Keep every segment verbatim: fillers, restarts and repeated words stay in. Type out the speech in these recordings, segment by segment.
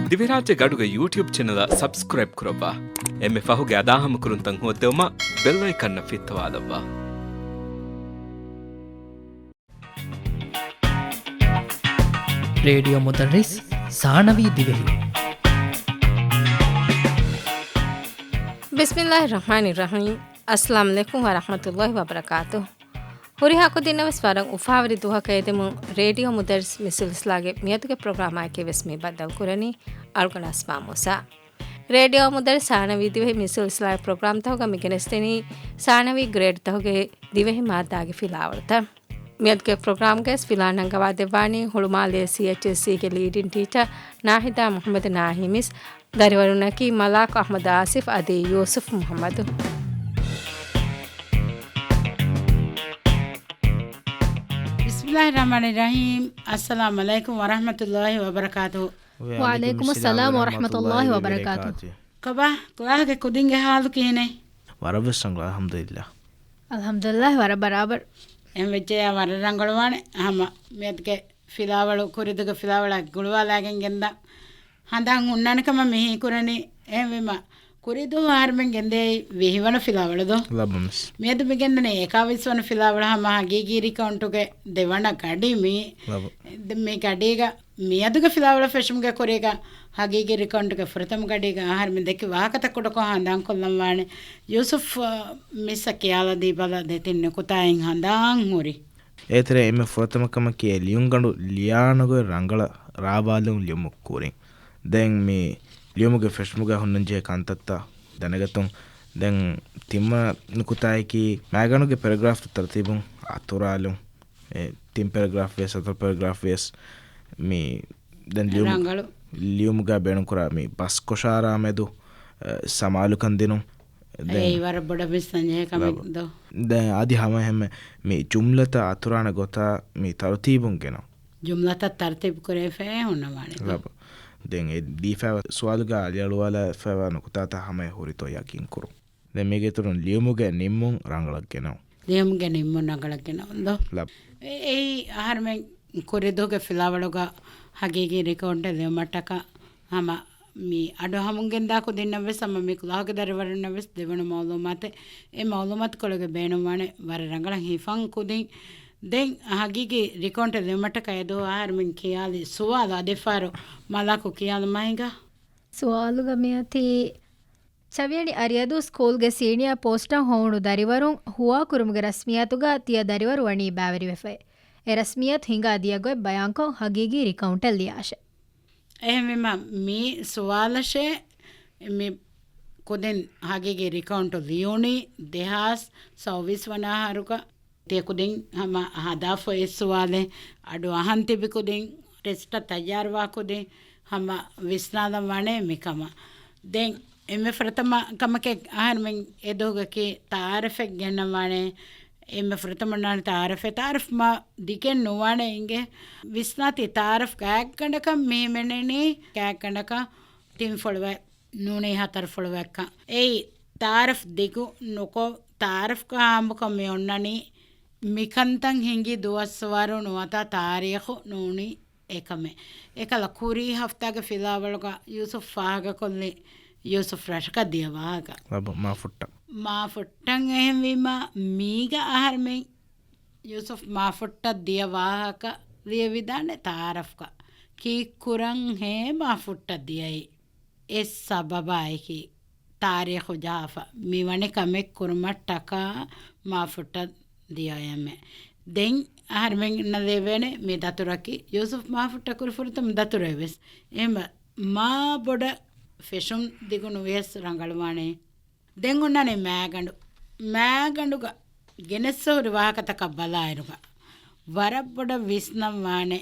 ދިވެހިރާއްޖޭގެ އަޑުގެ ޔޫޓިއުބް ޗެނަލަށް ސަބްސްކްރައިބް ކުރައްވާ. އެންމެ ފަހުގެ އަދާހަމަކުރުންތައް ހޯއްދެވުމަށް ބެލް އައިކަންއަށް ފިއްތަވާލައްވާ. ރޭޑިއޯ މުދައްރިސް ސާނަވީ ދިވެހި. ބިސްމިއްލާހި ރަޙްމާނި ރަޙީމް. އައްސަލާމު ޢަލައިކުމް ވަރަޙްމަތުﷲި ވަބަރަކާތުހު. ހުރިހާ ކުދިންނަށް ވެސް ވަރަށް އުފާވެރި ދުވަހަކަށް އެދެމުން، ރޭޑިއޯ މުދައްރިސް މި ސިލްސިލާގެ މިއަދުގެ ޕްރޮގްރާމާއެކީ ވެސް މި ބައްދަލު ކުރަނީ އަޅުގަނޑު އަސްމާ މޫސާ. ރޭޑިއޯ މުދައްރިސް ސާނަވީ ދިވެހި މި ސިލްސިލާގެ ޕްރޮގްރާމްތަކުގަ މި ގެނެސްދެނީ ސާނަވީ ގްރޭޑްތަކުގެ ދިވެހި މާއްދާގެ ފިލާވަޅުތައް. މިއަދުގެ ޕްރޮގްރާމްގައި ވެސް ފިލާ ނަންގަވާ ދެއްވާނީ ހުޅުމާލޭ ސީއެޗްއެސްސީގެ ލީޑިން ޓީޗަރ ނާހިދާ މުޙައްމަދު ނާހިމް އިސް، ދަރިވަރުންނަކީ މަލާކު އަޙްމަދު އާސިފް އަދި ޔޫސުފް މުޙައްމަދު. ބިސްމިއްލާހި ރަޙްމާނި ރަޙީމް. އައްސަލާމު ޢަލައިކުމް ވަރަޙްމަތުﷲި ވަބަރަކާތުހު. ވަޢަލައިކުމުއްސަލާމު ވަރަޙްމަތުﷲި ވަބަރަކާތުހު. ކޮބާ، ކްލާހްގެ ކުދިންގެ ޙާލު ކިހިނެއް؟ ވަރަށް ވެސް ރަނގަޅު، އަލްޙަމްދުލިއްލާހް. އަލްޙަމްދުލިއްލާހް، ވަރަށް ބަރާބަރު. އެހެން ވެއްޖެޔާ ވަރަށް ރަނގަޅުވާނެ. ހަމަ މިއަދުގެ ފިލާވަޅު، ކުރިދުގެ ފިލާވަޅާ ގުޅުވާލާގެން ގެންދާ ހަނދާން ހުންނާނެ ކަމަށް މިހީކުރަނީ. އެހެންވީމަ، ކުރިދު އަހަރުމެން ގެންދޭ ވިހި ވަނަ ފިލާވަޅު ދޯ؟ ލައްބަ މިސް. މިއަދު މި ގެންދަނީ އެކާވީސް ވަނަ ފިލާވަޅު. ހަމަ ހަގީގީ ރިކައުންޓުގެ ދެވަނަ ގަޑި މި، ލައްބަ. މި ގަޑީގަ މިއަދުގެ ފިލާވަޅު ފެށުމުގެ ކުރީގަ ހަގީގީ ރިކައުންޓުގެ ފުރަތަމަ ގަޑީގަ އަހަރުމެން ދެއްކި ވާހަކަތައް ކުޑަކޮށް ހަނދާންކޮށްލަން ވާނެ. ޔޫސުފް، މިސްއަށް ކިޔާލަދީބަލަ ދެތިން ނުކުތާއިން ހަނދާން ހުރި. އޭތެރޭ އެންމެ ފުރަތަމަ ކަމަކީ އެ ލިޔުންގަނޑު ލިޔާނުގޮތް ރަނގަޅަށް ރާވާލުން ލިޔުމުގެ ކުރިން. ދެން މި ލިޔުމުގެ ފެށުމުގަ ހުންނަންޖެހޭ ކަންތައްތައް ދެނެގަތުން. ދެން ތިންވަނަ ނުކުތާއަކީ މާގަނޑުގެ ޕެރެގްރާފްތައް ތަރުތީބުން އަތުރާލުން. އެ ތިން ޕެރެގްރާފް ވިޔަސް ހަތަރު ޕެރެގްރާފް ވިޔަސް މި ދެން ލިޔުމު-، ރަނގަޅު. ލިޔުމުގަ ބޭނުންކުރާ މި ބަސްކޮށާރާ މެދު، އެ، ސަމާލުކަން ދިނުން. ދެން އެއީ ވަރަށް ބޮޑަށް ވިސްނަންޖެހޭ ކަމެއް ދޯ؟ ދެން އަދި ހަމައެހެންމެ މި ޖުމްލަތައް އަތުރާނެ ގޮތަށް މި ތަރުތީބުން ގެނަ. ޖުމްލަތައް ތަރުތީބު ކުރެވިފައޭ ހުންނަވާނެ ދޯ؟ ލަބަ. ދެން އެ ދީފައިވާ ސުވާލުގަ އަލިއަޅުވާލައިފައިވާ ނުކުތާތައް ހަމަޔަށް ހުރިތޯ ޔަގީންކުރުން. ދެން މީގެ އިތުރުން ލިޔުމުގެ ނިންމުން ރަނގަޅަށް ގެނައުން. ލިޔުމުގެ ނިންމުން ރަނގަޅަށް ގެނައުން ދޯ؟ ލަބް. އެ-، އެއީ އަހަރުމެން ކުރިދޫގެ ފިލާވަޅުގަ ހަގީގީ ރިކައުންޓެއް ލިޔުމަށްޓަކާ ހަމަ މި އަޑު ހަމަންގެންދާ ކުދިންނަށް ވެސް ހަމަ މި ކުލާހުގެ ދަރިވަރުންނަށް ވެސް ދެވުނު މައުލޫމާތެއް. އެ މައުލޫމާތުކޮޅުގެ ބޭނުންވާނެ ވަރަށް ރަނގަޅަށް ހިފަން ކުދިން. ދެން ހަގީގީ ރިކައުންޓެއް ލިޔުމަށްޓަކާ އެދުވަހު އަހަރުމެން ކިޔާލި ސުވާލު އަދިފާރު މަލާކު ކިޔާލުމާ ހިނގާ. ސުވާލުގަ މިއޮތީ ޗަވިޔަނި އަރިއަދޫ ސްކޫލްގެ ސީނިއާ ޕޯސްޓަށް ހޮވުނު ދަރިވަރުން ހުވާކުރުމުގެ ރަސްމިއްޔާތުގަ ތިޔަ ދަރިވަރު ވަނީ ބައިވެރިވެފައި. އެ ރަސްމިއްޔާތު ހިނގާ ދިޔަ ގޮތް ބަޔާންކޮށް ހަގީގީ ރިކައުންޓެއް ލިޔާށެ. އެހެންވީމަ، މި ސުވާލަށޭ މި ކުދިން ހަގީގީ ރިކައުންޓު ލިޔުނީ ދެހާސް ސައުވީސް ވަނަ އަހަރުގަ. ތިޔަ ކުދިން ހަމަ ހަދާފަ އެ ސުވާލެއް އަޑު އަހަން ތިބި ކުދިން، ޓެސްޓަށް ތައްޔާރުވާ ކުދިން ހަމަ ވިސްނާލަން ވާނެ މިކަމަށް. ދެން އެންމެ ފުރަތަމަ ކަމަކަށް އަހަރުމެން އެދުވަހުގަކީ ތައާރަފެއް ގެންނަން ވާނެ. އެންމެ ފުރަތަމަ ނާން ތައާރަފެއް، ތައާރަފް މާ ދިގެއް ނުވާނެ އިނގޭ. ވިސްނާތީ ތައާރަފް ގާތްގަނޑަކަށް މި ހިމެނެނީ ގާތްގަނޑަކަށް ތިން ފޮޅުވައި ނޫނީ ހަތަރު ފޮޅުވައްކަން. އެއީ ތައާރަފް ދިގު ނުކޮށް، ތައާރަފްގަ އާއްމުކޮށް މި އޮންނަނީ މިކަންތައް ހިނގި ދުވަސްވަރު ނުވަތަ ތާރީޚު ނޫނީ އެކަމެއް. އެކަލަ ކުރީ ހަފްތާގެ ފިލާވަޅުގަ ޔޫސުފް ފާހަގަކޮށްލި ޔޫސުފް ރަށަކަށް ދިޔަ ވާހަކަ. ލަބަ މާފުއްޓަށް. މާފުއްޓަށް އެހެންވީމަ، މީގަ އަހަރުމެން ޔޫސުފް މާފުއްޓަށް ދިޔަ ވާހަކަ ލިޔެވިދާނެ ތައާރަފްގަ. ކީއްކުރަންހޭ މާފުއްޓަށް ދިޔައީ؟ އެއް ސަބަބާއެކީ، ތާރީޚު ޖަހާފަ މިވަނި ކަމެއް ކުރުމަށްޓަކާ މާފުއްޓަށް ދިޔައެމެ. ދެން އަހަރުމެންނަށް ލިޔެވޭނެ މި ދަތުރަކީ ޔޫސުފް މާފުއްޓަށް ކުރި ފުރަތަމަ ދަތުރެއް ވެސް. އެހެންވެ، މާ ބޮޑަށް ފެށުން ދިގު ނުވިޔަސް ރަނގަޅުވާނެ. ދެން އޮންނާނެ މާގަނޑު. މާގަނޑުގަ ގެނެއްސަ ހުރި ވާހަކަތަކަށް ބަލާއިރުގަ، ވަރަށް ބޮޑަށް ވިސްނަން ވާނެ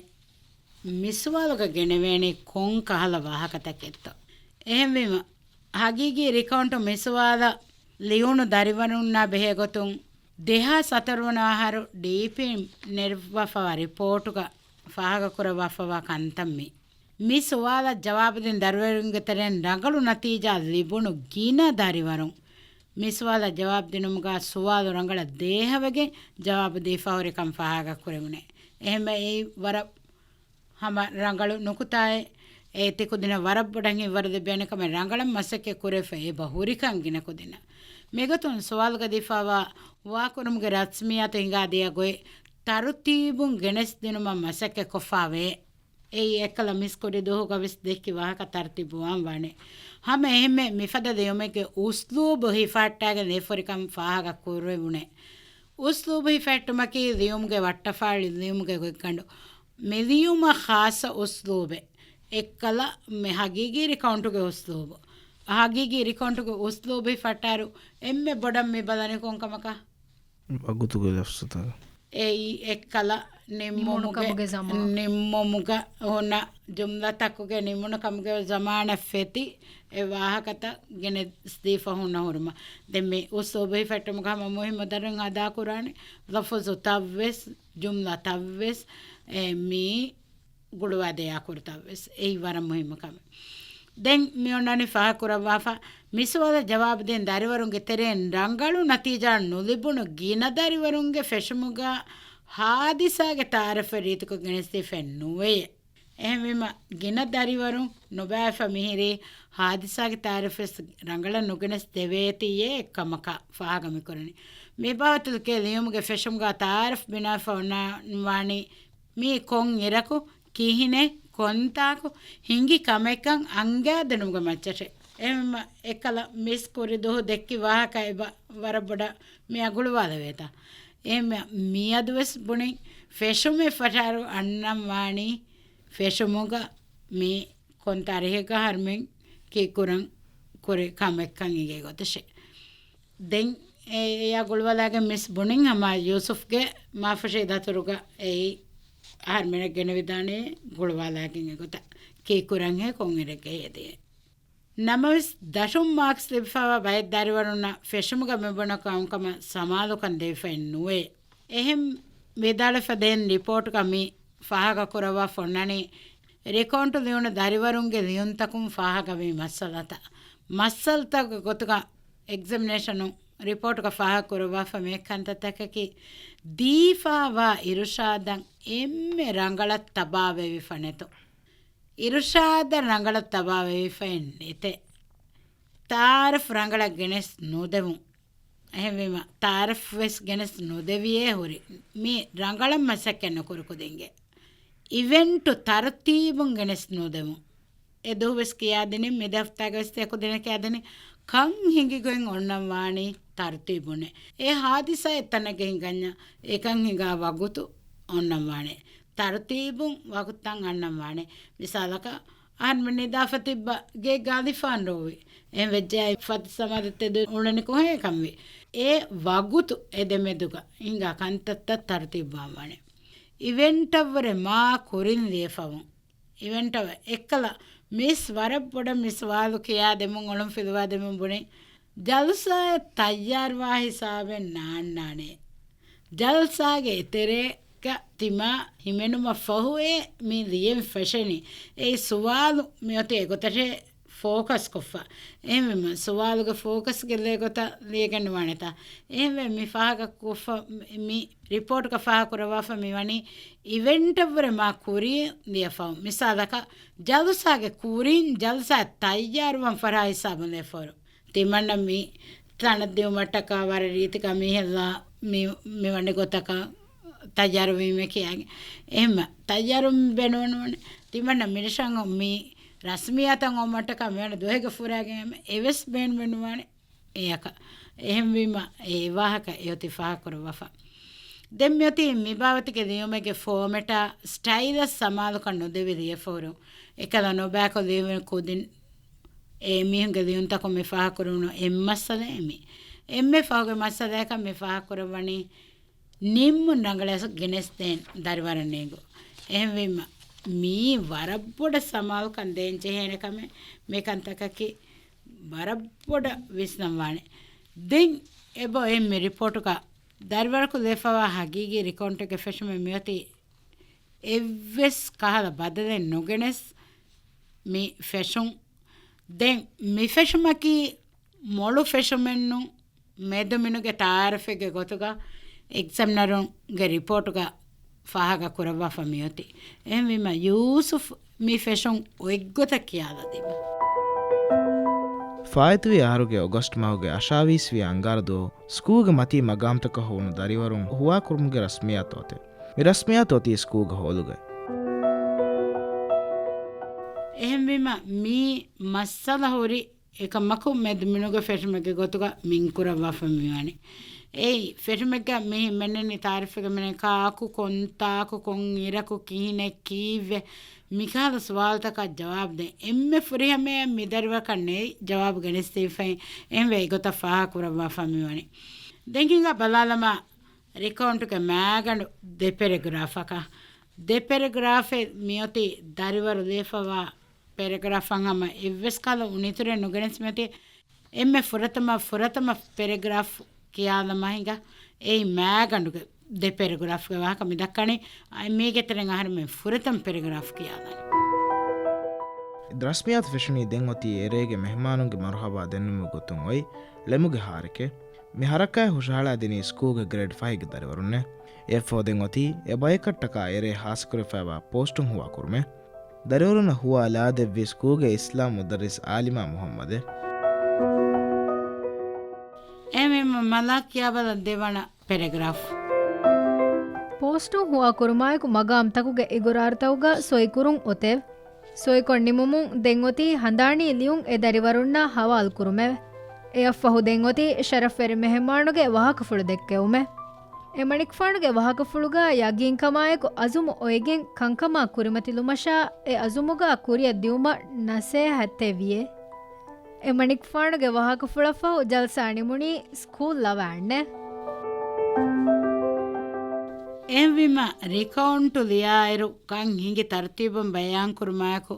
މި ސުވާލުގަ ގެނެވޭނީ ކޮން ކަހަލަ ވާހަކަތަކެއްތޯ. އެހެންވީމަ، ހަގީގީ ރިކައުންޓު މި ސުވާލަށް ލިޔުނު ދަރިވަރުންނާ ބެހޭގޮތުން، ދެހާސް ހަތަރު ވަނަ އަހަރު ޑީޕީން ނެރުއްވާފަވާ ރިޕޯޓުގަ ފާހަގަކުރައްވާފަވާ ކަންތައް މީ. މި ސުވާލަށް ޖަވާބުދިން ދަރިވަރުންގެ ތެރެއިން ރަނގަޅު ނަތީޖާ ލިބުނު ގިނަ ދަރިވަރުން. މި ސުވާލަށް ޖަވާބުދިނުމުގަ ސުވާލު ރަނގަޅަށް ދޭހަވެގެން ޖަވާބު ދީފަ ހުރިކަން ފާހަގަކުރެވުނެ. އެހެންވެ، އެއީ ވަރަށް ހަމަ ރަނގަޅު ނުކުތާއެއް. އޭ ތިކުދިނަށް ވަރަށް ބޮޑަށް ހިތްވަރު ލިބޭނެ ކަމެއް ރަނގަޅަށް މަސައްކަތް ކުރެފަ އެބަ ހުރިކަން ގިނަ ކުދިންނަށް. މިގޮތުން ސުވާލުގަ ދީފާވާ ވާކުރުމުގެ ރަސްމިއްޔާތު ހިނގާދިޔަ ގޮތް ތަރުތީބުން ގެނެސްދިނުމަށް މަސައްކަތް ކޮށްފާވޭ. އެއީ އެއްކަލަ މިސް ކުރިދުވަހުގަ ވެސް ދެއްކި ވާހަކަ ތަރުތީބުވާން ވާނެ. ހަމަ އެހެންމެ މިފަދަ ލިޔުމެއްގެ އުސްލޫބު ހިފަހައްޓާގެން ދޭފަހުރިކަން ފާހަގަ ކުރެވުނެ. އުސްލޫބު ހިފަހައްޓުމަކީ ލިޔުމުގެ ވައްޓަފާޅި ލިޔުމުގެ ގޮތްގަނޑު. މި ލިޔުމަށް ޚާއްޞަ އުސްލޫބެއް. އެއްކަލަ މި ހަގީގީ ރިކައުންޓުގެ އުސްލޫބު. ހަގީގީ ރިކައުންޓުގެ އުސްލޫބު ހިފަހައްޓާއިރު އެންމެ ބޮޑަށް މި ބަލަނީ ކޮންކަމަކަށް؟ ވަގުތުގެ ލަފްޒުތައް. އެއީ އެއްކަލަ ނިންމުމުގެ، ނިންމުނު ކަމުގެ ޒަމާން. ނިންމުމުގަ ހުންނަ ޖުމްލަތަކުގެ ނިންމުނު ކަމުގެ ޒަމާނަށް ފެތި އެ ވާހަކަތައް ގެނެސްދީފަ ހުންނަ ހުރުމަށް. ދެން މި އުސްލޫބު ހިފަހައްޓުމުގަ ހަމަ މުހިއްމު ދަރުން އަދާކުރާނެ ލަފުޒުތައްވެސް، ޖުމްލަތައްވެސް، އެ، މި ގުޅުވާދޭ އާކުރުތައްވެސް އެއީ ވަރަށް މުހިއްމު ކަމެއް. ދެން މި އޮންނާނީ ފާހަގަކުރައްވާފަ، މި ސުވާލަށް ޖަވާބު ދޭން ދަރިވަރުންގެ ތެރެއިން ރަނގަޅު ނަތީޖާ ނުލިބުނު ގިނަ ދަރިވަރުންގެ ފެށުމުގަ ހާދިސާގެ ތައާރަފެއް ރީތިކޮށް ގެނެސްދީފައެއް ނުވެޔޭ. އެހެންވީމަ، ގިނަ ދަރިވަރުން ނުބައިފަ މިހިރީ ހާދިސާގެ ތައާރަފެއް ވެސް ރަނގަޅަށް ނުގެނެސް ދެވޭތީއޭ އެއްކަމަކަށް ފާހަގަ މިކުރަނީ. މި ބާވަތުގެ ލިޔުމުގެ ފެށުމުގަ ތައާރަފް ބިނާވެފަ އޮންނާންވާނީ މީ ކޮން އިރަކު، ކިހިނެއް، ކޮންތާކު ހިނގި ކަމެއްކަން އަންގާދިނުމުގެ މައްޗަށޭ. އެހެންވީމަ އެއްކަލަ މިސް ކުރިދުވަހު ދެއްކި ވާހަކަ އެބަ ވަރަށް ބޮޑަށް މިއަށް ގުޅުވާލެވޭތާ. އެހެންވީމަ މިއަދުވެސް ބުނިން ފެށުމެއް ފަށާއިރު އަންނަން ވާނީ ފެށުމުގަ މި ކޮން ތާރީހެއްގަ އަހަރުމެން ކީއްކުރަން ކުރި ކަމެއްކަން އިނގޭ ގޮތަށޭ. ދެން އެ-، އެޔާ ގުޅުވާލާގެން މިސް ބުނިން ހަމަ ޔޫސުފްގެ މާފުށީ ދަތުރުގަ އެއީ އަހަރުމެނަށް ގެނެވިދާނެ ގުޅުވާލާގެން އެގޮތަށް ކީއްކުރަންހޭ ކޮންއިރެއްގަ ހެދިޔޭ. ނަމަވެސް ދަށުން މާކްސް ލިބިފައިވާ ބައެއް ދަރިވަރުންނަށް ފެށުމުގަ މިބުނަ ކަންކަމަށް ސަމާލުކަން ދެވިފައެއް ނުވޭ. އެހެން ވިދާޅުވެފަ ދޭން ރިޕޯޓްގަ މި ފާހަގަކުރައްވާފަ އޮންނަނީ، ރިކައުންޓް ލިޔުނު ދަރިވަރުންގެ ލިޔުންތަކުން ފާހަގަވި މައްސަލަތައް. މައްސަލަތަކުގެ ގޮތުގަ އެގްޒަމިނޭޝަނު ރިޕޯޓްގަ ފާހަގަކުރައްވާފަ މި ކަންތައްތަކަކީ ދީފާވާ އިރުޝާދަށް އެންމެ ރަނގަޅަށް ތަބާވެވިފަ ނެތު. އިރުޝާދަށް ރަނގަޅަށް ތަބާވެވިފައެއް ނެތޭ. ތައާރަފް ރަނގަޅަށް ގެނެސް ނުދެވުން. އެހެންވީމަ، ތައާރަފް ވެސް ގެނެސް ނުދެވިޔޭ ހުރި. މީ ރަނގަޅަށް މަސައްކަތް ނުކުރި ކުދިންގެ އިވެންޓު ތަރުތީބުން ގެނެސް ނުދެވުން. އެ ދުވަހު ވެސް ކިޔާދިނިން، މި ދެ ހަފްތާގަ ވެސް އެ ކުދިންނަށް ކިޔާދިނިން، ކަން ހިނގިގޮތް އޮންނަން ވާނީ ތަރުތީބުންނޭ. އެ ހާދިސާ އެތަނެއްގަ ހިނގަންޏާ، އެކަން ހިނގާ ވަގުތު އޮންނަން ވާނެ. ތަރުތީބުން ވަގުތުތައް އަންނަން ވާނެ. މިސާލަކަށް، އަހަރުމެން ނިދާފަ ތިއްބަ ގެ ގާލިފާން ރޯވި. އެހެން ވެއްޖެއްޔާ ފަތި ސަމާދަ ތެދު އުޅެނީ ކޮހައި ކަންވީ. އެ ވަގުތު އެ ދެމެދުގަ ހިނގާ ކަންތައްތައް ތަރުތީބުވާން ވާނެ. އިވެންޓަށްވުރެ މާ ކުރިން ލިޔެފަވުން. އިވެންޓަށް އެއްކަލަ މިސް ވަރަށް ބޮޑަށް މި ސުވާލު ކިޔާދެމުން އޮޅުން ފިލުވާދެމުން ބުނި، ޖަލްސާއަށް ތައްޔާރުވާ ހިސާބެއް ނާންނާނެ. ޖަލްސާގެ އެތެރޭގަ ތިމާ ހިމެނުމަށް ފަހުއޭ މި ލިޔެން ފެށެނީ. އެއީ ސުވާލު މިއޮތީ އެގޮތަށޭ ފޯކަސް ކޮށްފަ. އެހެންވީމަ، ސުވާލުގެ ފޯކަސް ގެއްލޭ ގޮތަށް ލިޔެގެން ނުވާނެތާ. އެހެންވެ، މި ފާހަގަ ކޮށްފަ، މި ރިޕޯޓްގަ ފާހަގަކުރައްވާފަ މިވަނީ އިވެންޓަށްވުރެ މާ ކުރިން ލިޔެފަ. މިސާލަކަށް، ޖަލުސާގެ ކުރިން ޖަލުސާ ތައްޔާރުވާން ފަށާ ހިސާބުން ލިޔެފަ. ތިމަންނަ މި ތަނަށް ދިއުމަށްޓަކާ ވަރަށް ރީތިކަ މީހެއްލާ މި، މި ވަނި ގޮތަކަށް ތައްޔާރުވީމެ ކިޔާގެ. އެހެންމަ ތައްޔާރު ބޭނުންވަން ވަނެ. ތިމަންނަ މިރަށަށް މި ރަސްމިއްޔާތައް އޮމަށްޓަކާ މިވަނި ދުވަހެއްގެ ފުރާގެން އެވެސް ބޭނުމެއް ނުވާނެ. އެއަކަށް. އެހެންވީމަ، އެ ވާހަކަ އެއޮތީ ފާހަގަކުރައްވާފަ. ދެން މިއޮތީ މި ބާވަތުގެ ލިޔުމެއްގެ ފޯމެޓާ ސްޓައިލަށް ސަމާލުކަން ނުދެވި ލިޔެފަހުރު. އެކަލަ ނުބައިކޮށް ލިޔެވުނު ކުދިން އެ މީހުންގެ ލިޔުންތަކުން މި ފާހަގަކުރެވުނު އެއް މައްސަލައެއް މީ. އެންމެ ފަހުގެ މައްސަލައަކަށް މި ފާހަގަކުރައްވަނީ ނިންމުން ރަނގަޅަށް ގެނެސްދޭން ދަރިވަރަށް ނޭނގު. އެހެންވީމަ، މީ ވަރަށް ބޮޑަށް ސަމާލުކަން ދޭން ޖެހޭނެ ކަމެއް މި ކަންތަކަކީ ވަރަށް ބޮޑަށް ވިސްނަން ވާނެ. ދެން އެބަ އެންމެ ރިޕޯޓުގަ ދަރިވަރަކު ލިޔެފަވާ ހަގީގީ ރިކައުންޓެއްގެ ފެށުމެއް މިއޮތީ އެއްވެސް ކަހަލަ ބަދަލެއް ނުގެނެސް މި ފެށުން. ދެން މި ފެށުމަކީ މޮޅު ފެށުމެއްނޫން، މެދުމިނުގެ ތައާރަފެއްގެ ގޮތުގަ އެގްޒަމިނަރުންގެ ރިޕޯޓުގަ ފާހަގަ ކުރައްވާފަ މިއޮތީ. އެހެންވީމަ، ޔޫސުފް މި ފެށުން އޮތްގޮތަށް ކިޔާލަދީމަ. ފާއިތުވި އަހަރުގެ އޮގަސްޓް މަހުގެ އަށާވީސްވި އަންގާރަ ދުވަހު ސްކޫލްގެ މަތީ މަގާމްތަކަށް ހޮވުނު ދަރިވަރުން ހުވާކުރުމުގެ ރަސްމިއްޔާތު އޮތެވެ. މި ރަސްމިއްޔާތު އޮތީ ސްކޫލްގެ ހޯލުގައި. އެހެންވީމަ، މި މައްސަލަ ހުރި އެކަމަކު މެދުމިނުގެ ފެށުމެއްގެ ގޮތުގަ މިންކުރައްވާފަ މިވަނީ. އެއީ، ފެށުމެއްގަ މި ހިމެނެނީ ތާރީފެއްގަ މިނެ ކާކު ކޮންތާކު ކޮން އިރަކު ކިހިނެއް ކީއްވެ މިކަހަލަ ސުވާލުތަކަށް ޖަވާބު ދޭ. އެންމެ ފުރިހަމަޔަށް މި ދަރިވަރަކަށް ނެތް ޖަވާބު ގެނެސްދީފައި އެހެންވެ އެގޮތަށް ފާހަގަކުރައްވާފަ މިވަނީ. ދެން ހިނގާ ބަލާލަމާ، ރިކައުންޓުގެ މާގަނޑު ދެ ޕެރެގްރާފަކަށް. ދެ ޕެރެގްރާފެއް މިއޮތީ ދަރިވަރު ލިޔެފަވާ ޕެރެގްރާފަށް ހަމަ އެއްވެސް ކަހަލަ އުނިތުރެއް ނުގެނެސް މިއޮތީ އެންމެ ފުރަތަމަ، ފުރަތަމަ ޕެރެގްރާފް ކިޔާލަމާ ހިނގާ، އެއީ މާގަނޑުގެ ދެ ޕެރެގްރާފްގެ ވާހަކަ މި ދައްކަނީ. އަ، މީގެ ތެރެއިން އަހަރެމެން ފުރަތަމަ ޕެރެގްރާފް ކިޔާލަނީ. ރަސްމިއްޔާތު ފެށުނީ ދެން އޮތީ އެރޭގެ މެހެމާނުންގެ މަރުހަބާ ދެންނެވުމުގެ ގޮތުން އޮތް ޅެމުގެ ހާރެކޭ. މި ހަރަކާތް ހުށަހަޅާދިނީ ސްކޫލްގެ ގްރޭޑް ފަހެއްގެ ދަރިވަރުންނޭ. އެއަށްފަހު ދެން އޮތީ އެ ބަޔަކަށްޓަކާ އެރޭ ހާސްކުރެފައިވާ ޕޯސްޓުން ހުވާކުރުމޭ. ދަރިވަރުންނަށް ހުވާ ލާދެއްވީ ސްކޫލްގެ އިސްލާމް މުދައްރިސް އާލިމާ މުހައްމަދޭ. އެހެންވީމަ މަލާ ކިޔާބަލަ ދެވަނަ ޕެރެގްރާފް. ޕޯސްޓުން ހުވާކުރުމާއެކު މަގާމްތަކުގެ އިގުރާރުތަކުގަ ސޮއިކުރުން އޮތެވެ. ސޮއިކޮށް ނިމުމުން ދެން އޮތީ ހަނދާނީ ލިޔުން އެ ދަރިވަރުންނާ ހަވާލު ކުރުމެވެ. އެއަށްފަހު ދެން އޮތީ ޝަރަފްވެރި މެހެމާނުގެ ވާހަކަފުޅު ދެއްކެވުމެވެ. އެ މަނިކުފާނުގެ ވާހަކަފުޅުގަ ޔަގީންކަމާއެކު އަޒުމު އޮތްގެން ކަންކަމާ ކުރިމަތިލުމަށާ އެ އަޒުމުގަ ކުރިއަށް ދިއުމަށް ނަސޭހަތެއް ވިއެވެ. އެ މަނިކުފާނުގެ ވާހަކަފުޅަށްފަހު ޖަލްސާ ނިމުނީ ސްކޫލް ލަވައަށްނެވެ. އެހެންވީމަ، ރިކައުންޓު ލިޔާއިރު ކަން ހިނގި ތަރުތީބުން ބަޔާންކުރުމާއެކު،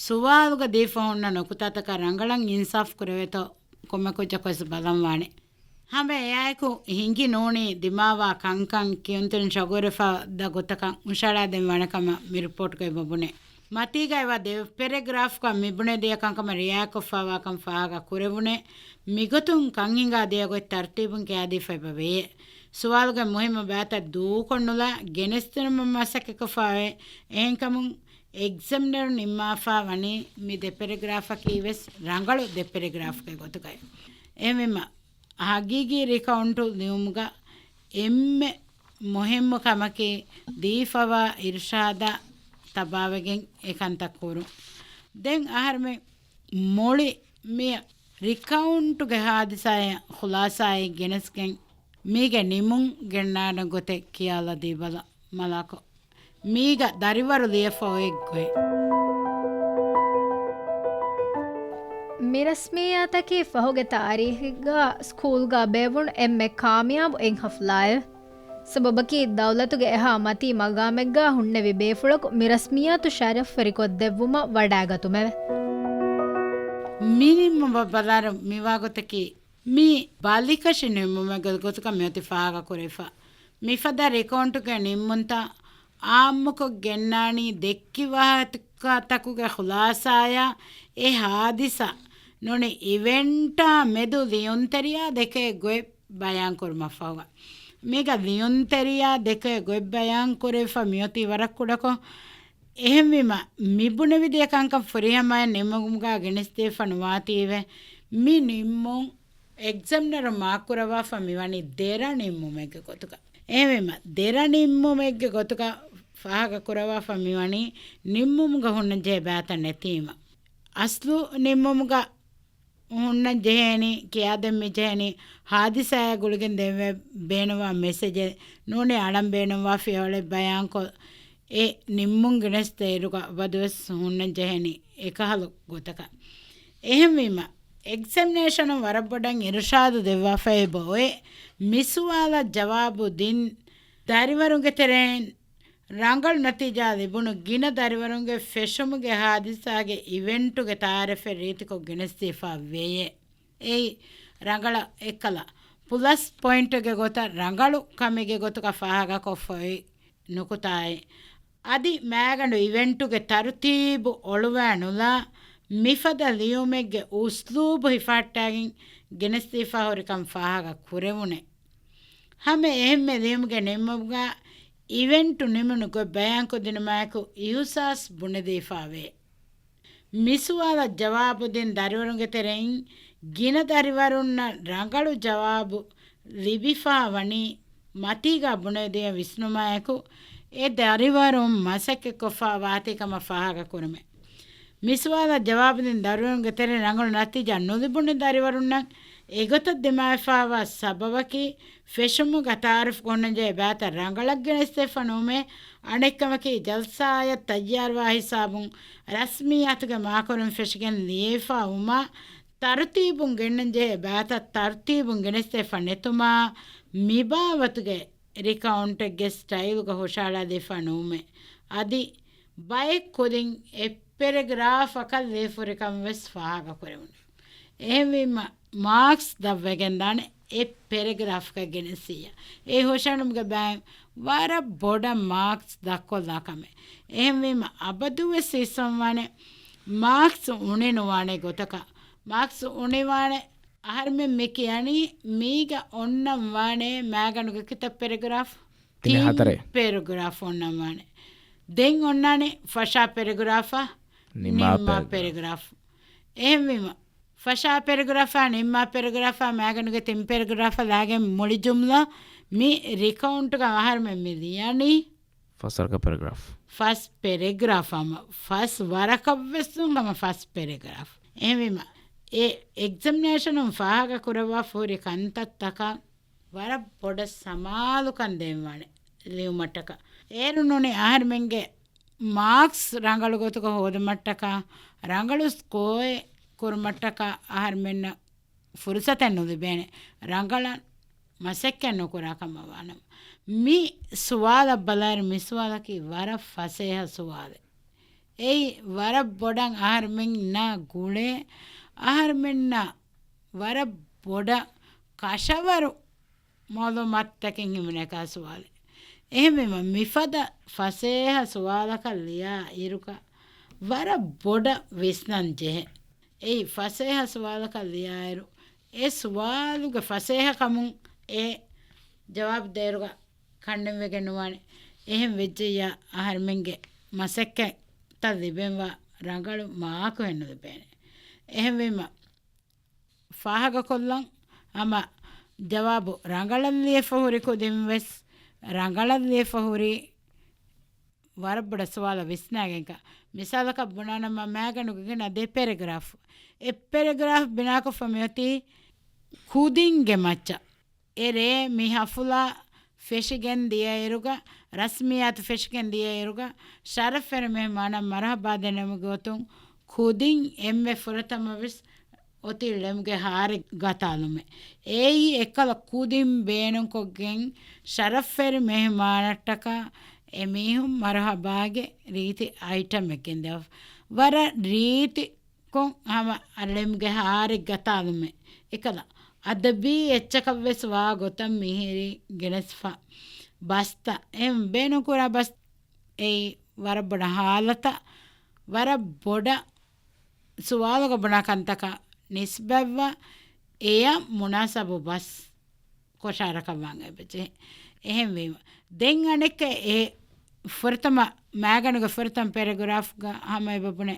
ސުވާލުގަ ދީފަ ހުންނަ ނުކުތާތަކަށް ރަނގަޅަށް އިންސާފް ކުރެވޭތޯ ކޮންމެ ކުއްޖަކުވެސް ބަލަންވާނެ. ހަމަ އެއާއެކު ހިނގި ނޫނީ ދިމާވާ ކަންކަން ކިޔުންތެރިން ޝޮގުވެރިވެފަ ދަ ގޮތަކަށް ހުށަހަޅާދޭން ވާނެ ކަމަށް މި ރިޕޯޓްގައި ބަބުނެ. މަތީގައިވާ ދެ ޕެރެގްރާފްގަ މިބުނެދިޔަ ކަންކަމަށް ރިއާޔަތްކޮށްފައިވާކަން ފާހަގަ ކުރެވުނެ. މިގޮތުން ކަންހިނގާ ދިޔަ ގޮތް ތަރުތީބުން ކިޔާދީފައިބަ ވެޔޭ. ސުވާލުގެ މުހިއްމު ބައިތައް ދޫކޮށްނުލާ ގެނެސްދިނުމަށް މަސައްކަތްކޮށްފައިވޭ. އެހެންކަމުން އެގްޒަމިނަރު ނިންމާފަ ވަނީ މި ދެ ޕެރެގްރާފަކީ ވެސް ރަނގަޅު ދެ ޕެރެގްރާފްގެ ގޮތުގައި. އެހެންވީމަ، ހަގީގީ ރިކައުންޓު ލިޔުމުގަ އެންމެ މުހިއްމު ކަމަކީ ދީފަވާ އިރުޝާދާ ތަބާވެގެން އެކަންތައް ކުރުން. ދެން އަހަރުމެން މުޅި މި ރިކައުންޓުގެ ހާދިސާއެއް ޚުލާސާއެއް ގެނެސްގެން މީގެ ނިމުން ގެންނާނެ ގޮތެއް ކިޔާލަދީބަލަ މަލާކޮ. މީގަ ދަރިވަރު ލިޔެފަ އޮތް ގޮތް. މި ރަސްމިއްޔާތަކީ ފަހުގެ ތާރީޚެއްގަ ސްކޫލްގަ ބޭއްވުނު އެންމެ ކާމިޔާބު އެއް ހަފްލާއެވެ. ސަބަބަކީ ދައުލަތުގެ އެހާ މަތީ މަގާމެއްގަ ހުންނެވި ބޭފުޅަކު މި ރަސްމިއްޔާތު ޝަރަފްވެރިކޮށްދެއްވުމަށް ވަޑައިގަތުމެވެ. މިނިންމު ބަ-، ބަލާރު މިވާގޮތަކީ މި ބަލިކަށި ނިންމުމެއްގެ ގޮތުގަ މިއޮތީ ފާހަގަކުރެވިފަ. މިފަދަ ރިކައުންޓުގެ ނިންމުންތައް އާއްމުކޮށް ގެންނާނީ ދެއްކި ވާހަކަތަކުގެ ޚުލާސާޔާ އެ ހާދިސާ ނޫނީ އިވެންޓާ މެދު ލިޔުންތެރިޔާ ދެކޭ ގޮތް ބަޔާންކުރުމަށްފަހުގަ. މީގަ ލިޔުންތެރިޔާ ދެކޭ ގޮތް ބަޔާންކުރެވިފަ މިއޮތީ ވަރަށް ކުޑަކޮށް. އެހެންވީމަ، މިބުނެވިދިޔަ ކަންކަން ފުރިހަމައަށް ނިމުމުގަ ގެނެސްދީފަ ނުވާތީވެ، މި ނިންމުން އެގްޒަމިނަރު މާކުރައްވާފަ މިވަނީ ދެރަ ނިންމުމެއްގެ ގޮތުގަ. އެހެންވީމަ، ދެރަ ނިންމުމެއްގެ ގޮތުގަ ފާހަގަ ކުރައްވާފަ މިވަނީ ނިންމުމުގަ ހުންނަންޖެހޭ ބައިތައް ނެތީމަ. އަސްލު ނިންމުމުގަ ހުންނަން ޖެހޭނީ، ކިޔާދޭން މި ޖެހެނީ، ހާދިސާއާ ގުޅިގެން ދެންވެ ބޭނުންވާ މެސެޖެއް ނޫނީ އަޅަން ބޭނުންވާ ފިޔަވަޅެއް ބަޔާންކޮށް، އެ ނިންމުން ގެނެސްދޭއިރުގަ އަބަދުވެސް ހުންނަން ޖެހެނީ އެކަހަލަ ގޮތަކަށް. އެހެންވީމަ، އެގްޒަމިނޭޝަނުން ވަރަށް ބޮޑަށް އިރުޝާދު ދެއްވާފައި އެބައޮތް، މި ސުވާލަށް ޖަވާބު ދިން ދަރިވަރުންގެ ތެރެއިން ރަނގަޅު ނަތީޖާ ލިބުނު ގިނަ ދަރިވަރުންގެ ފެށުމުގެ ހާދިސާގެ އިވެންޓުގެ ތާރިފެއް ރީތިކޮށް ގެނެސްދީފަ ވެޔޭ. އެއީ ރަނގަޅަށް އެއްކަލަ ޕުލަސް ޕޮއިންޓެއްގެ ގޮތަށް ރަނގަޅު ކަމެއްގެ ގޮތުގަ ފާހަގަކޮށްފަ އޮތް ނުކުތާއެއް. އަދި މާގަނޑު އިވެންޓުގެ ތަރުތީބު އޮޅުވާ ނުލާ، މިފަދަ ލިޔުމެއްގެ އުސްލޫބު ހިފަހައްޓާގެން ގެނެސްދީފަ ހުރިކަން ފާހަގަ ކުރެވުނެ. ހަމަ އެހެންމެ ލިޔުމުގެ ނިންމުމުގަ އިވެންޓު ނިމުނު ގޮތް ބަޔާންކޮށްދިނުމާއެކު އިހުސާސް ބުނެދީފާވޭ. މިސުވާލަށް ޖަވާބުދިން ދަރިވަރުންގެ ތެރެއިން ގިނަ ދަރިވަރުންނަށް ރަނގަޅު ޖަވާބު ލިބިފާ ވަނީ މަތީގާ ބުނެދިޔަ ވިސްނުމާއެކު، އެ ދަރިވަރުން މަސައްކަތްކޮށްފާ ވާތީ ކަމަށް ފާހަގަކުރުމެ. މިސުވާލަށް ޖަވާބުދިން ދަރިވަރުންގެ ތެރެއިން ރަނގަޅު ނަތީޖާ ނުލިބުނު ދަރިވަރުންނަށް އެގޮތަށް ދިމާވެފާވާ ސަބަބަކީ، ފެށުމުގަ ތައާރަފް ކޮށްނަންޖެހޭ ބައިތައް ރަނގަޅަށް ގެނެސްދެފަ ނުވުމޭ، އަނެއްކަމަކީ، ޖަލްސާއަށް ތައްޔާރުވާ ހިސާބުން ރަސްމިއްޔާތުގެ މާކުރިން ފެށިގެން ލިޔެފާ ވުމާ، ތަރުތީބުން ގެންނަންޖެހޭ ބައިތައް ތަރުތީބުން ގެނެސްދެފަ ނެތުމާ، މިބާވަތުގެ ރިކައުންޓެއްގެ ސްޓައިލުގަ ހުށަހަޅާދީފާ ނުވުމޭ. އަދި ބައެއް ކުދިން އެއް ޕެރެގްރާފަކަށް ލިޔެފަ ހުރިކަން ވެސް ފާހަގަކުރެވުނު. އެހެންވީމަ، މާކްސް ދަށްވެގެންދާނެ އެއް ޕެރެގްރާފަކަށް ގެނެސިއްޔާ. އެ ހުށަހެޅުމުގެ ބައިން ވަރަށް ބޮޑަށް މާކްސް ދަށްކޮށްލާ ކަމެއް. އެހެންވީމަ، އަބަދުވެސް ހިއްސަވާނެ މާކްސް އުނިނުވާނެ ގޮތަކަށް. މާކްސް އުނިވާނެ އަހަރުމެން މި ކިޔަނީ މީގަ އޮންނަން ވާނެ މާގަނޑުގެ ކިތައް ޕެރެގްރާފް؟ ތިނެއް ތިން ހަތަރެއް. ޕެރެގްރާފް އޮންނަން ވާނެ. ދެން އޮންނާނެ ފަށާ ޕެރެގްރާފަށް ނިންމާ ނިންމާ ޕެރެގްރާފް. ޕެރެގްރާފް. އެހެންވީމަ، ފަށާ ޕެރެގްރާފާ، ނިންމާ ޕެރެގްރާފާ، މާގަނޑުގެ ތިން ޕެރެގްރާފަށް ލާގެން މުޅި ޖުމްލަ މި ރިކައުންޓްގަ އަހަރުމެން މި ލިޔަނީ ފަސް ވަރަކަށް ޕެރެގްރާފް. ފަސް ޕެރެގްރާފް ހަމަ ފަސް ވަރަކަށް ވެސް ނޫން ހަމަ ފަސް ޕެރެގްރާފް. އެހެންވީމަ، އެ އެގްޒަމިނޭޝަނުން ފާހަގަ ކުރައްވާފަ ހުރި ކަންތައްތަކަށް ވަރަށް ބޮޑަށް ސަމާލުކަން ދޭންވާނެ ލިޔުމަށްޓަކަ. އޭރު ނޫނީ އަހަރުމެންގެ މާކްސް ރަނގަޅު ގޮތުގަ ހޯދުމަށްޓަކާ، ރަނގަޅު ސްކޯއެއް ކުރުމަށްޓަކާ އަހަރުމެންނަށް ފުރުސަތެއް ނުލިބޭނެ، ރަނގަޅަށް މަސައްކަތް ނުކުރާ ކަމަށް ވާނަމަ. މި ސުވާލަށް ބަލާއިރު، މި ސުވާލަކީ ވަރަށް ފަސޭހަ ސުވާލެއް. އެއީ ވަރަށް ބޮޑަށް އަހަރުމެންނާ ގުޅޭ، އަހަރުމެންނަށް ވަރަށް ބޮޑަށް ކަށަވަރު މައުލޫމާތުތަކެއް ހިމެނޭކާ ސުވާލެއް. އެހެންވީމަ، މިފަދަ ފަސޭހަ ސުވާލަކަށް ލިޔާ އިރުގަ ވަރަށް ބޮޑަށް ވިސްނަން ޖެހޭ. އެއީ ފަސޭހަ ސުވާލަކަށް ލިޔާއިރު، އެ ސުވާލުގެ ފަސޭހަކަމުން އެ ޖަވާބު ދޭއިރުގަ ކަންނެންވެގެން ނުވާނެ. އެހެން ވެއްޖެއްޔާ އަހަރުމެންގެ މަސައްކަތްތައް ލިބެންވާ ރަނގަޅު މާކު ހެންނުލިބޭނެ. އެހެންވީމަ، ފާހަގަކޮށްލަން ހަމަ ޖަވާބު ރަނގަޅަށް ލިޔެފަ ހުރި ކުދިން ވެސް ރަނގަޅަށް ލިޔެފަ ހުރި ވަރަށް ބޮޑަށް ސުވާލަށް ވިސްނާގެންކަ. މިސާލަކަށް ބުނާނަމަ މާގަނޑުގެ ގިނަ ދެ ޕެރެގްރާފް. އެއް ޕެރެގްރާފް ބިނާކޮށްފަ މިއޮތީ ކުދިންގެ މައްޗަށް. އެރޭ މި ހަފުލާ ފެށިގެން ދިޔައިރުގަ ރަސްމިއްޔާތު ފެށިގެން ދިޔައިރުގަ ޝަރަފްވެރި މެހުމާނަށް މަރުހަބާ ދެންނެވުމުގެ ގޮތުން ކުދިން އެންމެ ފުރަތަމަ ވެސް އޮތީ ޅެމުގެ ހާރެއް ގަތާލުމެއް. އެއީ އެއްކަލަ ކުދިން ބޭނުންކޮށްގެން ޝަރަފްވެރި މެހުމާނަށްޓަކާ އެމީހުން މަރުހަބާގެ ރީތި އައިޓަމެއް ގެންދެވި. ވަރަށް ރީތިކޮށް ހަމަ ޅެމުގެ ހާރެއް ގަތާލުމެއް. އެކަލަ އަދަބީ އެއްޗަކަށް ވެސް ވާ ގޮތަށް މިހިރީ ގެނެސްފަ. ބަސްތައް އެ ބޭނުންކުރާ ބަސް އެއީ ވަރަށް ބޮޑަށް ހާލަތަށް ވަރަށް ބޮޑަށް ސުވާލުގަ ބުނާ ކަންތަކަށް ނިސްބަތްވާ އެޔަށް މުނާސަބު ބަސް ކޮށާރަކަށް ވާން އެބަޖެހޭ. އެހެންވީމަ، ދެން އަނެއްކަ އެ ފުރަތަމަ މާގަނޑުގެ ފުރަތަމަ ޕެރެގްރާފްގަ ހަމަ އެބަ ބުނެ،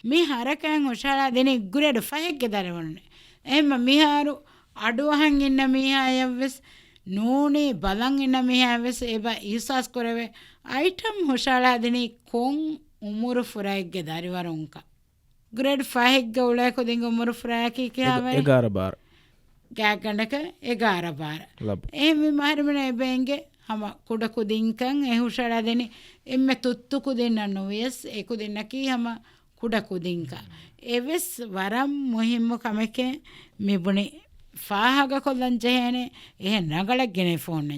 މި ހަރަކާތް ހުށަހަޅާ ދިނީ ގްރޭޑް ފަހެއްގެ ދަރިވަރުންނެއް. އެހެންމަ މިހާރު އަޑުއަހަން އިންނަ މީހާޔަށްވެސް ނޫނީ ބަލަން އިންނަ މީހާޔަށްވެސް އެބަ އިހްސާސް ކުރެވޭ އައިޓަމް ހުށަހަޅާ ދިނީ ކޮން އުމުރު ފުރައެއްގެ ދަރިވަރުންކަން. ގްރޭޑް ފަހެއްގަ އުޅޭ ކުދިންގެ އުމުރު ފުރާއަކީ ކިހާވަރެއް؟ އެގާރަ ބާރަ. ގާތްގަނޑަކަށް އެގާރަ ބާރަ. ލަބު. އެހެންވީމަ އަހަރެމެންނަށް އެބަ އެނގޭ ހަމަ ކުޑަ ކުދިންކަން އެ ހުށަހަޅާދެނީ އެންމެ ތުއްތު ކުދިންނަށް ނުވިޔަސް އެ ކުދިންނަކީ ހަމަ ކުޑަ ކުދިންކަން. އެވެސް ވަރަށް މުހިއްމު ކަމެކޭ މިބުނި ފާހަގަކޮށްލަން ޖެހޭނެ އެހެން ރަނގަޅަށް ގެނެފޯންނެ.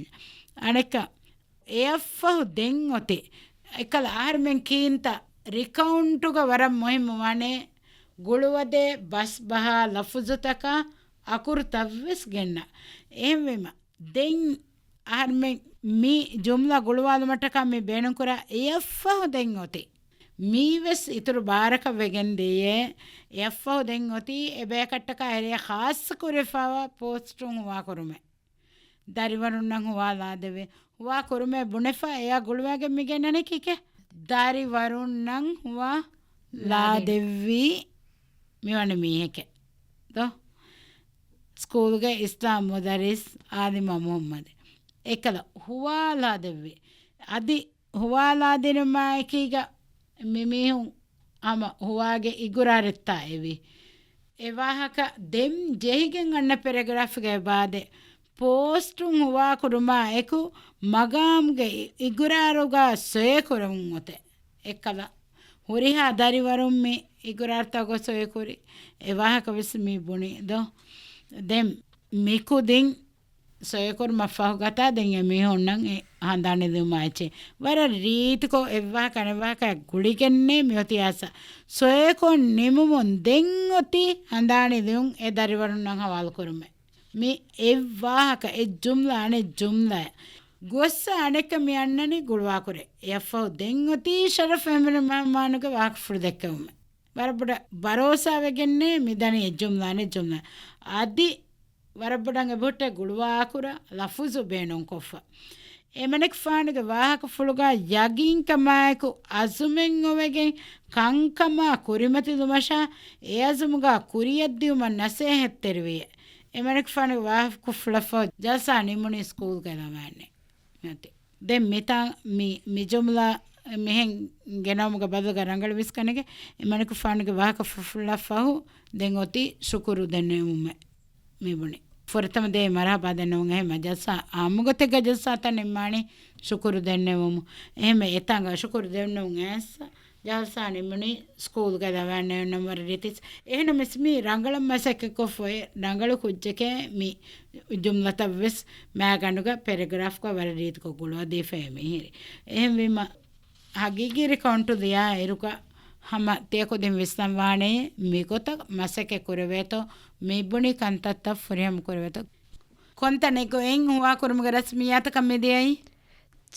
އަނެއްކަ އެއަށްފަހު ދެން އޮތީ. އެކަލަ އަހަރެމެން ކީންތަ ރިކައުންޓުގަ ވަރަށް މުހިއްމު ވާނެ ގުޅުވަދޭ ބަސްބަހާ ލަފުޒުތަކާ އަކުރުތައްވެސް ގެންނަ. އެހެންވީމަ، ދެން އަހަރެމެން މި ޖުމްލަ ގުޅުވާލުމަށްޓަކާ މި ބޭނުންކުރާ އެއަށްފަހު ދެން އޮތީ. މީވެސް އިތުރު ބާރަކަށް ވެގެން ދިޔައޭ. އެއަށްފަހު ދެން އޮތީ އެބަޔަކަށްޓަކާ އެރޭ ޚާއްޞަ ކުރެފާވާ ޕޯސްޓުން ހުވާކުރުމެއް. ދަރިވަރުންނަށް ހުވާ ލާދެވޭ. ހުވާ ކުރުމޭ ބުނެފަ އެއާ ގުޅުވާގެން މި ގެންނަނީ ކީކޭ؟ ދަރިވަރުންނަށް ހުވާ ލާދެއްވީ މިވަނީ މީހެކޭ ދޯ؟ ސްކޫލްގެ އިސްލާމް މުދައްރިސް އާލިމާ މުހައްމަދެއް. އެކަލަ ހުވާ ލާދެއްވީ. އަދި ހުވާ ލާދިނުމާއެކީގަ މި މީހުން ހަމަ ހުވާގެ އިގުރާރެއްތާ އެވީ. އެ ވާހަކަ ދެން ޖެހިގެން އަންނަ ޕެރެގްރާފްގެ އެބާދެ ޕޯސްޓުން ހުވާކުރުމާ އެކު މަގާމްގެ އި-، އިގުރާރުގަ ސޮއިކުރަމުން އޮތޭ. އެއްކަލަ ހުރިހާ ދަރިވަރުން މި އިގުރާރުތައް ގޮސް ސޮއިކުރި. އެ ވާހަކަ ވެސް މި ބުނި ދޯ؟ ދެން މިކުދިން ސޮއިކުރުމަށް ފަހުގަތާ ދެން އެ މީހުންނަށް އެ ހަނދާނީ ދިއުމާ އެއްޗެއް. ވަރަށް ރީތިކޮށް އެއްވާހަކަ އަނެއްވާހަކަ ގުޅިގެންނޭ މިއޮތީ އާސާ. ސޮއިކޮށް ނިމުމުން ދެން އޮތީ ހަނދާނީ ދިއުން އެ ދަރިވަރުންނަށް ހަވާލުކުރުމެއް. މި އެއްވާހަކަ، އެއްޖުމްލަ އަނެއްޖުމްލައަށް ގޮއްސަ އަނެއްކަ މި އަންނަނީ ގުޅުވާކުރޭ. އެއަށްފަހު ދެން އޮތީ ޝަރަފް އެމިރު މަހެމާނުގެ ވާހަކަފުޅު ދެއްކެވުމެއް. ވަރަށް ބޮޑަށް ބަރޯސާވެގެންނޭ މިދަނީ އެއްޖުމްލާނެ ޖުމްލާ. އަދި ވަރަށް ބޮޑަށް އެބަހުއްޓޭ ގުޅުވާކުރާ ލަފުޒު ބޭނުންކޮށްފަ. އެމަނިކުފާނުގެ ވާހަކަފުޅުގަ ޔަގީންކަމާއެކު އަޒުމެއް އޮވެގެން ކަންކަމާ ކުރިމަތިލުމަށާ އެ އަޒުމުގަ ކުރިޔަށްދިއުމަށް ނަސޭހަތްތެރިވިއޭ. އެމަނިކުފާނުގެ ވާހަކަފުޅަށްފަހު ޖަލްސާ ނިމުނީ ސްކޫލްގަ ލަވާނެ. ދެން މިތާ މި، މި ޖުމްލާ މިހެން ގެނައުމުގެ ބަދަލުގަ ރަނގަޅު ވިސްކަނެގެ އެމަނިކުފާނުގެ ވާހަކަފުޅަށްފަހު ދެން އޮތީ ޝުކުރު ދެންނެވުމެއް މިބުނި. ފުރަތަމަ ދޭ މަރުހަބާ ދެންނެވުން އެހެމަ ޖަލްސާ އާއްމުގޮތެއްގަ ޖަލްސާތައް ނިންމާނީ ޝުކުރު ދެންނެވުމު. އެހެމަ އެތާނގަ ޝުކުރު ދެންނެވުން އެސް ޖަލްސާ ނިމުނީ ސްކޫލްގަ ލަވާނެ ނަމަ ރިތިސް. އެހެނަމެސް މީ ރަނގަޅަށް މަސައްކަތްކޮށްފައި ރަނގަޅު ކުއްޖެކޭ މި ޖުމްލަތައްވެސް މާގަނޑުގަ ޕެރެގްރާފްގަ ވަރަށް ރީތިކޮށް ގުޅުވަދީފައޭ މިހިރީ. އެހެންވީމަ ހަގީގީ ރިކައުންޓު ލިޔާ އިރުގަ ހަމަ ތިޔަކުދިން ވިސްނަންވާނެ މިގޮތަށް މަސައްކަތް ކުރެވޭތޯ، މި ބުނި ކަންތައްތައް ފުރިހަމަ ކުރެވޭތޯ. ކޮންތަނެއްގައި އެއް ހުވާކުރުމުގެ ރަސްމިއްޔާތަކަށް މިދިޔައީ؟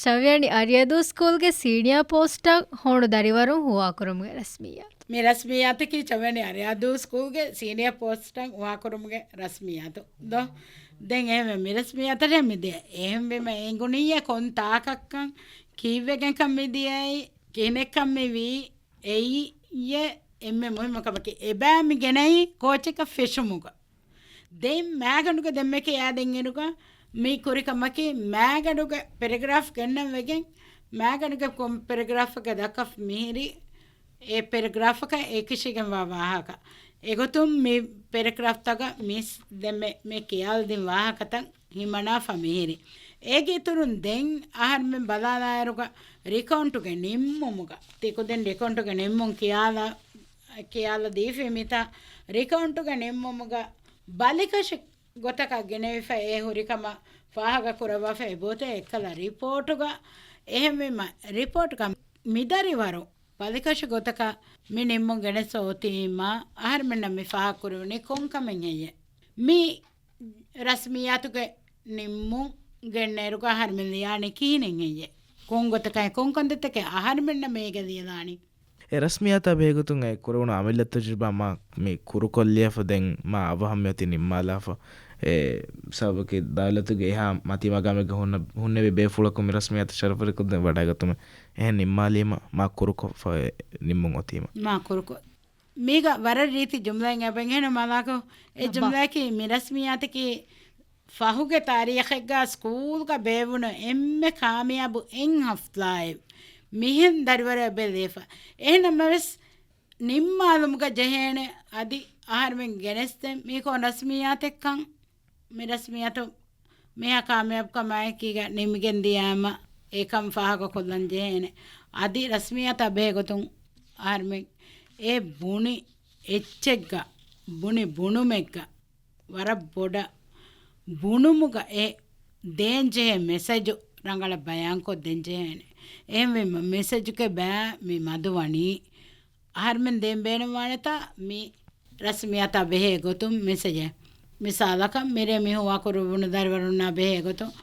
ޗަވެޔަނި އަރިއަދޫ ސްކޫލްގެ ސީނިއާ ޕޯސްޓަށް ހޮނު ދަރިވަރުން ހުވާކުރުމުގެ ރަސްމިއްޔާތު. މި ރަސްމިއްޔާތަކީ ޗަވެޔަނި އަރިއަދޫ ސްކޫލްގެ ސީނިއާ ޕޯސްޓަށް ހުވާކުރުމުގެ ރަސްމިއްޔާތު ދޯ؟ ދެން އެހެންވެ މި ރަސްމިއްޔާތަށް މިދިޔަ. އެހެންވީމަ އެނގުނީއޭ ކޮން ތާކަށްކަން، ކީއްވެގެންކަން މިދިޔައީ، ކިހިނެއްކަން މިވީ، އެއީ އެންމެ މުހިއްމު ކަމަކީ. އެބައި މި ގެނައީ ކޯޗެއްގަ ފެށުމުގަ. ދެން މާގަނޑުގަ ދެންމެ ކިޔާދިންއިރުގަ މި ކުރި ކަމަކީ މާގަނޑުގެ ޕެރެގްރާފް ގެންނަން ވެގެން މާގަނޑުގެ ކޮން ޕެރެގްރާފްގަ ދައްކަފަ މިހިރީ އެ ޕެރެގްރާފަކަށް އެކިށީގެންވާ ވާހަކަ. އެގޮތުން މި ޕެރެގްރާފްތަކަށް މިސް ދެންމެ މި ކިޔާލަދިން ވާހަކަތައް ހިމަނާފަ މިހިރީ. އޭގެ އިތުރުން ދެން އަހަރުމެން ބަލާލާއިރުގަ ރިކައުންޓުގެ ނިންމުމުގަ، ތިކުދިން ރިކައުންޓުގެ ނިންމުން ކިޔާލަ، ކިޔާލަ ދީފި މިތާ ރިކައުންޓުގެ ނިންމުމުގަ ބަލިކަށި ގޮތަކަށް ގެނެވިފަ އެ ހުރިކަމަށް ފާހަގަ ކުރައްވާފަ އެބައޮތޭ އެއްކަލަ ރިޕޯޓުގަ. އެހެންވީމަ ރިޕޯޓްގަ މިދަރިވަރު ބަލިކަށި ގޮތަކަށް މި ނިންމުން ގެނެސް އޮތީމަ އަހަރުމެންނަށް މި ފާހަގަ ކުރެވުނީ ކޮން ކަމެއް ހެއްޔޭ؟ މި ރަސްމިއްޔާތުގެ ނިންމުން ގެންނައިރުގަ އަހަރުމެން ލިޔާނީ ކިހިނެއް ހެއްޔޭ؟ ކޮން ގޮތަކަށް ކޮން ކަންތައްތަކެއް އަހަރުމެންނަށް މޭގަ ލިޔެލާނީ؟ އެ ރަސްމިއްޔާތާ ބެހޭގޮތުން އެ ކުރެވުނު އަމިއްލަ ތަޖުރިބާ މާ މި ކުރުކޮށްލިޔާފަ ދެން މާ އަވަހަށް މިއޮތީ ނިންމާލާފަ. އެ ސަބަބަކީ ދައުލަތުގެ އެހާ މަތީ މަގާމެއްގަ ހުންނަ، ހުންނެވި ބޭފުޅަކު މި ރަސްމިއްޔާތަށް ޝަރަފުވެރިކޮށްދޭން ވަޑައިގަތުމެއް. އެހެން ނިންމާލީމަ މާ ކުރުކޮށްފަ ނިންމުން އޮތީމަ. މާ ކުރުކޮށް. މީގަ ވަރަށް ރީތި ޖުމްލައެއް އެބަ އެނގޭނެ މާލާކޮ. އެ އައްބާ. ޖުމްލައަކީ މި ރަސްމިއްޔާތަކީ ފަހުގެ ތާރީޚެއްގަ ސްކޫލްގަ ބޭއްވުނު އެންމެ ކާމިޔާބު އެއް ހަފްލާއެއް މިހެން ދަރިވަރެއް އެބަ ލިޔެފަ. އެހެންނަމަވެސް ނިންމާލުމުގަ ޖެހޭނެ އަދި އަހަރުމެން ގެނެސްދޭން މީކޮން ރަސްމިއްޔާތެއްކަން. މި ރަސްމިއްޔާތު މިހާ ކާމިޔާބުކަމާއެކީގަ ނިމިގެން ދިޔާމަ އެކަން ފާހަގަކޮށްލަން ޖެހޭނެ. އަދި ރަސްމިއްޔާތާ ބެހޭގޮތުން އަހަރުމެން އެ ބުނި އެއްޗެއްގަ، ބުނި ބުނުމެއްގަ ވަރަށް ބޮޑަށް ބުނުމުގަ އެ ދޭންޖެހޭ މެސެޖު ރަނގަޅަށް ބަޔާންކޮށް ދޭންޖެހޭނެ. އެހެންވީމަ މެސެޖުގެ ބައި މި މަދުވަނީ އަހަރުމެން ދޭން ބޭނުންވާނެތާ މި ރަސްމިއްޔާތާ ބެހޭ ގޮތުން މެސެޖެއް. މިސާލަކަށް މިރޭ މި ހުވާކުރެވުނު ދަރިވަރުންނާ ބެހޭ ގޮތުން،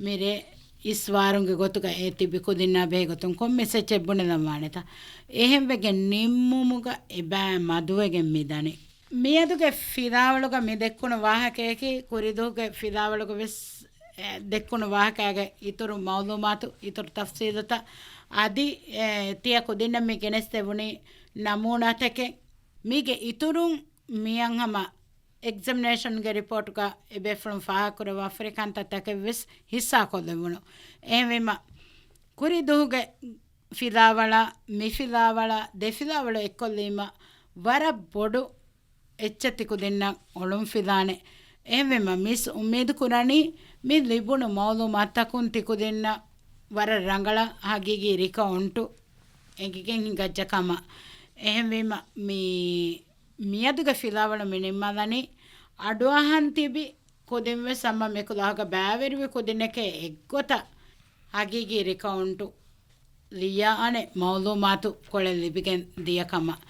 މިރޭ އިސްވާރުންގެ ގޮތުގަ އެ ތިބި ކުދިންނާ ބެހޭ ގޮތުން ކޮން މެސެޖެއް ބުނެލަންވާނެތާ؟ އެހެންވެގެން ނިންމުމުގަ އެބައި މަދުވެގެން މިދަނީ. މިއަދުގެ ފިލާވަޅުގަ މި ދެއްކުނު ވާހަކަޔަކީ ކުރިދުވަހުގެ ފިލާވަޅުގަ ވެސް އެ، ދެއްކުނު ވާހަކައިގެ އިތުރު މައުލޫމާތު، އިތުރު ތަފްސީލުތައް އަދި، އެ، ތިޔަ ކުދިންނަށް މި ގެނެސްދެވުނީ ނަމޫނާތަކެއް. މީގެ އިތުރުން މިއަންހަމަ އެގްޒަމިނޭޝަންގެ ރިޕޯޓުގަ އެބޭފުޅުން ފާހަގަކުރައްވާފައި ކަންތައްތަކެއް ވެސް ހިއްސާކޮށްލެވުނު. އެހެންވީމަ، ކުރި ދުވަހުގެ ފިލާވަޅާ، މި ފިލާވަޅާ، ދެ ފިލާވަޅު އެއްކޮށްލީމަ، ވަރަށް ބޮޑު އެއްޗެއް ތިކުދިންނަށް އޮޅުން ފިލާނެ. އެހެންވީމަ، މިސް އުއްމީދު ކުރަނީ، މި ލިބުނު މައުލޫމާތަކުން ތިކުދިންނަށް ވަރަށް ރަނގަޅަށް ހަގީގީ ރިކައުންޓު އެނގިގެން ހިނގައްޖެ ކަމަށް. އެހެންވީމަ، މި މިއަދުގެ ފިލާވަޅު މި ނިންމާލަނީ، އަޑުއަހަން ތިބި ކުދިން ވެސް ހަމަ މި ކުލާހުގަ ބައިވެރިވި ކުދިންނެކޭ އެއްގޮތަށް ހަގީގީ ރިކައުންޓު ލިޔާނެ މައުލޫމާތު ކޮޅެއް ލިބިގެން ދިޔަ ކަމަށް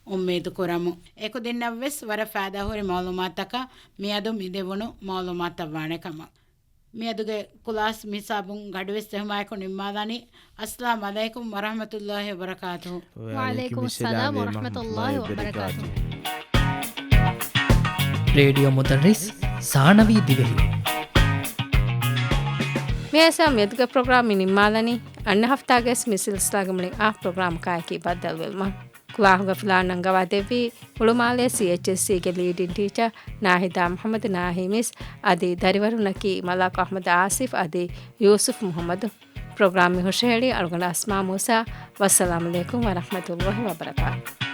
އުއްމީދު ކުރަމު. އެކުދިންނަށް ވެސް ވަރަށް ފައިދާހުރި މައުލޫމާތަކަށް މިއަދު މި ދެވުނު މައުލޫމާތަށް ވާނެ ކަމަށް. މިއަދުގެ ކުލާސް މިހިސާބުން ގަޑިވެސް ޖެހުމާއެކު ނިންމާލަނީ. އައްސަލާމު އަލައިކުމް ވަރަޙްމަތުﷲި ވަބަރަކާތުހު. ވަޢަލައިކުމުއްސަލާމް ވަރަޙްމަތުﷲި ވަބަރަކާތުހު. ރޭޑިއޯ މުދައްރިސް ސާނަވީ ދިވެހި. މިއައިސް މިއަދުގެ ޕްރޮގްރާމް މި ނިންމާލަނީ. އަންނަ ހަފްތާގެ މި ސިލްސިލާގެ މުޅިން އާ ޕްރޮގްރާމަކާއެކީ ބައްދަލުވެލުމަށް. ކުލާހުގަ ފިލާން ނަންގަވާ ދެއްވީ ހުޅުމާލޭ ސީއެޗްއެސްސީގެ ލީޑިން ޓީޗަރ ނާހިދާ މުޙައްމަދު ނާހީ މިސް އަދި ދަރިވަރުންނަކީ މަލާކު އަޙްމަދު އާސިފް އަދި ޔޫސުފް މުޙައްމަދު. ޕްރޮގްރާމް މި ހުށަހެޅީ އަޅުގަނޑު އަސްމާ މޫސާ. ވައްސަލާމު ޢަލައިކުމް ވަރަޙްމަތުﷲި ވަބަރަކާތުހު.